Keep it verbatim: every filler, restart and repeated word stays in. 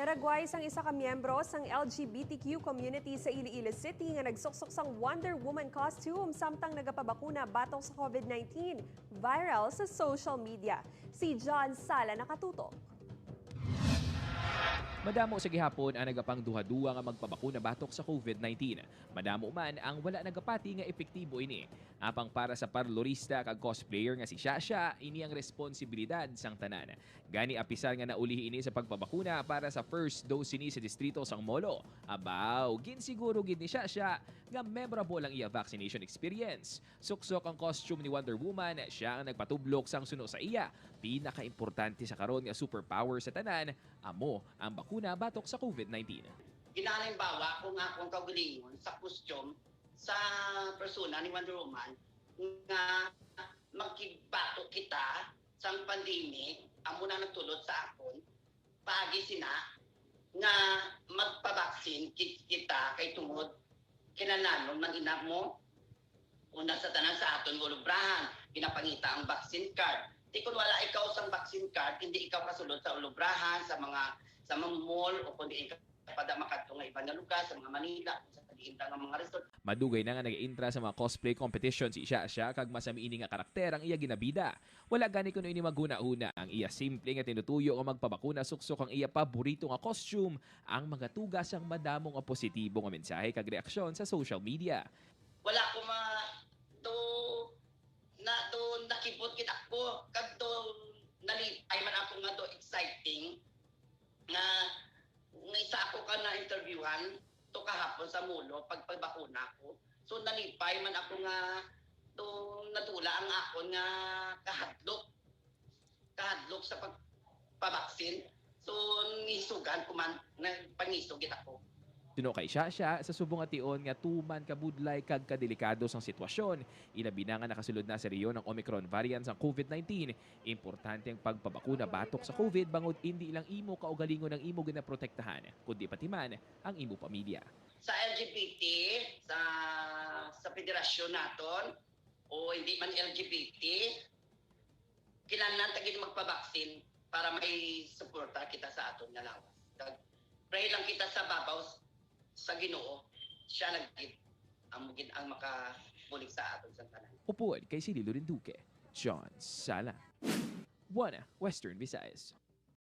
Naraguay sang isa ka miyembro sang L G B T Q community sa Iloilo City nga nagsuksok sang Wonder Woman costume samtang nagapabakuna batok sa COVID nineteen. Viral sa social media. Si John Sala nakatutok. Madamo sa gihapon ang nagapangduha-duha nga magpabakuna batok sa COVID nineteen. Madamo man ang wala nagapati nga epektibo ini. Apang para sa parlorista kag cosplayer nga si Shasha, ini ang responsibilidad sang tanan. Gani apisar nga naulihi ini sa pagpabakuna para sa first dose sini sa distrito sang Molo. Abaw, ginsiguro gid ni Shasha nga memorable ang iya vaccination experience. Suksok ang costume ni Wonder Woman, siya ang nagpatublok sang suno sa iya. Pinakaimportante sa karon nga superpower sa tanan, amo ang bakuna batok sa COVID nineteen. Ginahalimbawa ko nga akong kaugalingon sa costume sa persona ni Wonder Woman nga magkibato kita sang pandemic, amo na nagtulod sa akon paagi sina nga magpabaksin kit- kita kay tungod kinahanglan man ina mo una sa tanan sa aton nga ulubrahan ginapangita ang vaccine card. Di kun wala ikaw sang vaccine card, hindi ikaw kasulod sa ulubrahan, sa mga sa mga mall o kundi ikaw pa da makadto nga iban nga lugar sa mga Manila, sa diin nga mga resort. Madugay na nga nag-intra sa mga cosplay competition si Shasha kag masami ini nga karakter ang iya ginabida. Wala gani kuno ini maghunahuna, ang iya simple nga tinutuyo nga magpabakuna suksok ang iya paborito nga costume ang magatuga sang madamo nga positibo nga mensahe kag reaksyon sa social media. Wala ko ma to na to nakibot gid ako kag to nalipay man ako nga to exciting nga nga isa ako ka na-interviewhan to kahapon sa Molo pag pagbakuna ko. So nalipay man ako nga to nadula ang akon nga kahadlok. Kahadlok sa pagpabaksin. So nisugan ko man, nagpangisog gid ako. Suno kay Shasha, sa subong nga tion nga tuman kabudlay kag kadelikado sang sitwasyon, ilabi na nga nakasulod na sa rehiyon ang Omicron variant sang COVID nineteen, importante ang pagpabakuna batok sa COVID bangod indi lang imo kaugalingon ang imo ginaprotektahan, kundi pati man ang imo pamilya. Sa L G B T, sa sa federasyon naton, o hindi man L G B T, kinahanglan ta gid magpabaksin para may suporta kita sa aton nga lawas. Kag pray lang kita sa babaw s- sa Ginoo, siya na gid ang gid ang makabulig sa aton sa tanan. Upod kay Sililo Rinduque, John Sala. One Western Visayas.